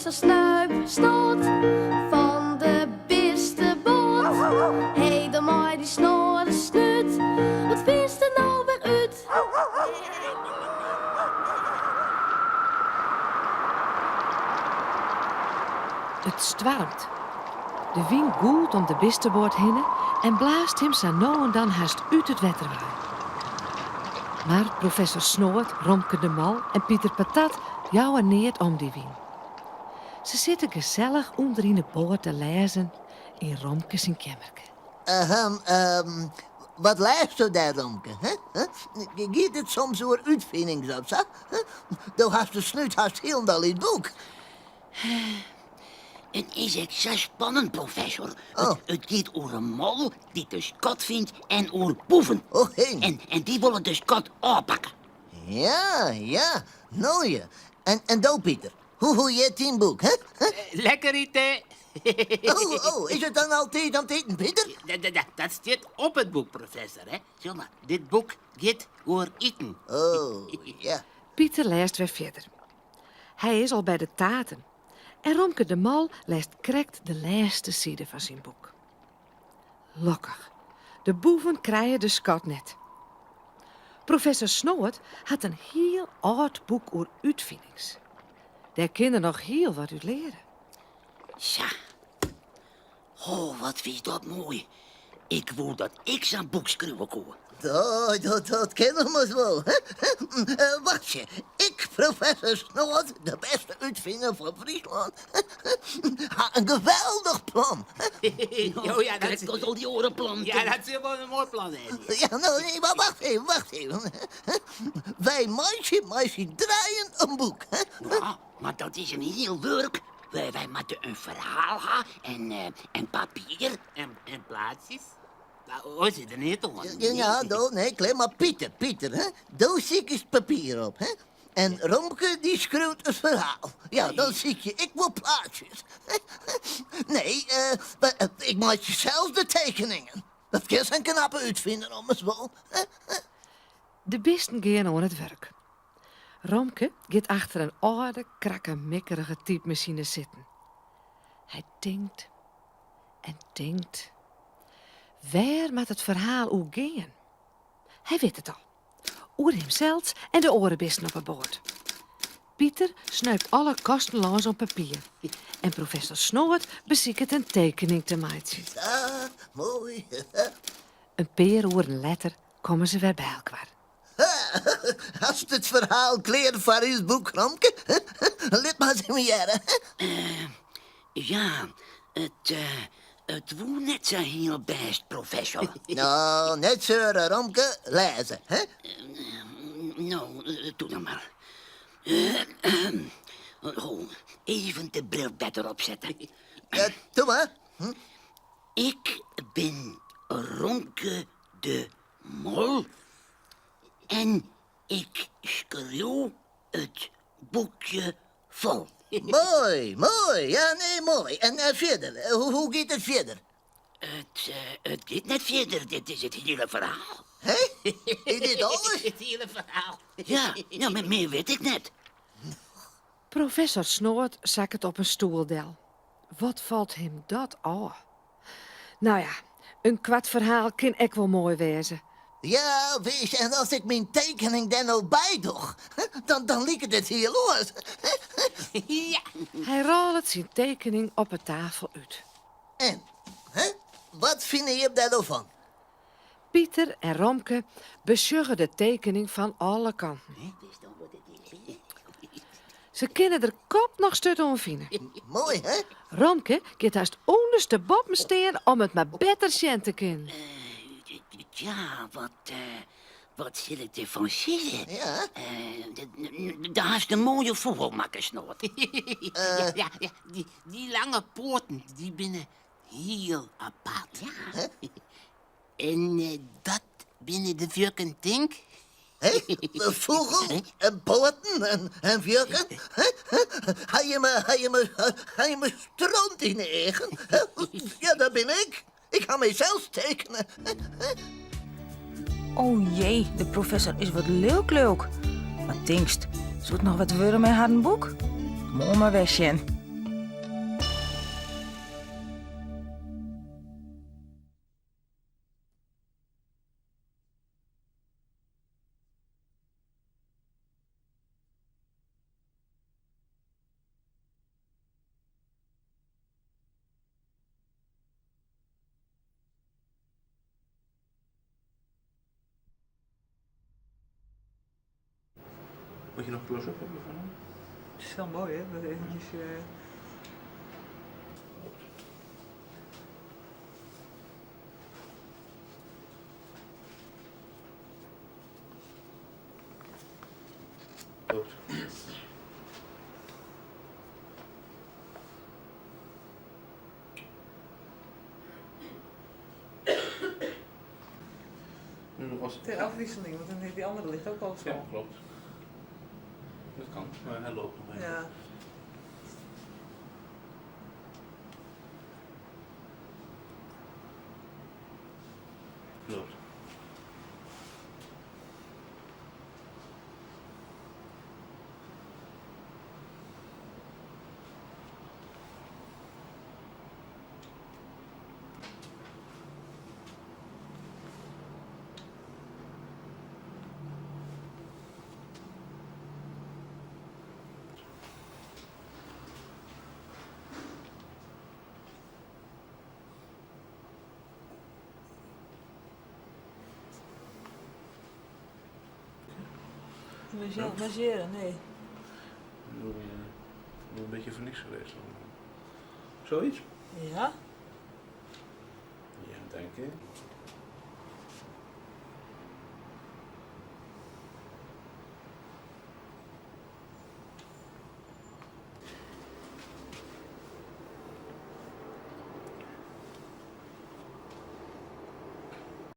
Professor Snuip Snoot fan de bisteboat. Hey, dan mei dy snoade snút, wat fynst der no wer út? It stoarmt. De wyn gûlt om de bisteboat hinne en blaast him sa no en dan hast út it wetter wei. Mar professor Snoad, Romke de Mol en Piter Patat jouwe neat om dy wyn. Se sitte gesellich ûnder yn 'e boat te lêzen yn Romke syn keammerke. Ahem, wat lêsto dêr, Romke? Giet it soms oer útfinings of sa? Do hast de snút hast hielendal yn it boek. It is ek sa spannend, professor. It giet oer in mol dy't de skat fynt en oer boeven. Oh, hé. En dy wolle de skat ôfpakke. Ja, ja, no ja. En do, Piter, hoe hjit dyn boek, hè? Lekker ite! Oh, oh, is it dan al tiid om te iten, Piter? Dat stiet op it boek, professor, hè. Sjoch mar, dit boek giet oer iten. Oh, ja. Piter lêst wer fierder. Hy is al by de taarten en Romke de Mol lêst krekt de lêste side fan syn boek. Lokkich, de boeven krije de skat net. Professor Snoad hat in hiel âld boek oer útfinings. Dêr kin er noch hiel wat út leare. Sa. Oh, wat wie dat moai. Ik woe dat ik sa'n boek skriuwe koe. Dat, dat, dat kin ommers wol. Wachtsje, ik, professor Snoad, de bêste útfiner fan Fryslân, ha in geweldich plan. Oh ja, dat Krekt as al dy oare plannen. Ja, dat sil wol in moai plan wêze. Ja, no, nee, mar wacht even, wacht even. Wy meitsje mei syn drijen in boek. Ja, mar dat is in hiel wurk. Wy moatte in ferhaal ha en papier. En plaatsjes. Oars is der neat oan. Ja, do, nee, klear, mar Piter, Piter, hè? Do sikest papier op, hè? En Romke dy skriuwt it ferhaal. Ja, dan sykje ik wol plaatsjes. Nee, ik meitsje sels de tekeningen. Dat kin sa'n knappe útfiner ommers wol. De bisten gean oan it wurk. Romke giet achter in âlde, krakkemikkerige typmasine sitten. Hy tinkt en tinkt. Wêr moat it ferhaal oer gean? Hy wit it al. Oer himsels en de oare bisten op 'e boat. Piter snuipt alle kasten lâns om papier. En professor Snoad besiket in tekening te meitsjen. Ah, moai. In pear oeren letter komme se wer by elkoar. Hast it ferhaal klear foar ús boek, Romke? Lit mar ris even hearre. Ja, it, it woe net sa hiel bêst, professor. No, net seure, Romke. Lêze, hè? No, doe dan mar. Oh, even de bril better opsette. Doe mar. Ik bin Romke de Mol en ik skriuw it boekje fol. Moai, moai, ja nee, moai. En fierder, hoe giet it fierder? It giet net fierder, dit is it hiele ferhaal. Hè? Is dit alles? It hiele ferhaal. Ja, no, mear wit ik net. Professor Snoad sakket op in stoel del. Wat falt him dat ôf? No ja, in koart ferhaal kin ek wol moai wêze. Ja, wis, en as ik myn tekening dêr no by doch, dan, dan liket it hiel oars. Ja. Hy rôlet syn tekening op 'e tafel út. En, hè, wat fine jim dêr no fan? Piter en Romke besjogge de tekening fan alle kanten. Se kinne der kop noch sturt oan fine. Moai, hè? Romke giet hast ûndersteboppen stean om it mar better sjen te kinnen. Tja, wat, wat sil ik derfan sizze? Ja? Do hast in moaie fûgel makke, Snoad. Ja, ja, dy lange poaten, dy binne hiel apart. Ja. En dat binne de wjukken, tink? Hé, in fûgel, en poaten en wjukken? Ha jimme, ha jimme, ha jimme stront yn 'e eagen? Ja, dat bin ik. Ik ha mysels tekene. O jee, de professor is wat lilk lilk. Wat tinkst, soe it noch wat wurde mei harren boek? Moarn mar wer sjen. Moet je nog close-up hebben van hem? Het is wel mooi, hè? Dat eventjes, Loopt. Nu nog als... Ter afwisseling, want dan die andere ligt ook al zo. Ja, klopt. Dat kan, maar hij loopt nog even. Ja. Loopt. Masseren, nee. Ik bedoel, een beetje voor niks geweest. Zoiets? Ja? Ja, dank je.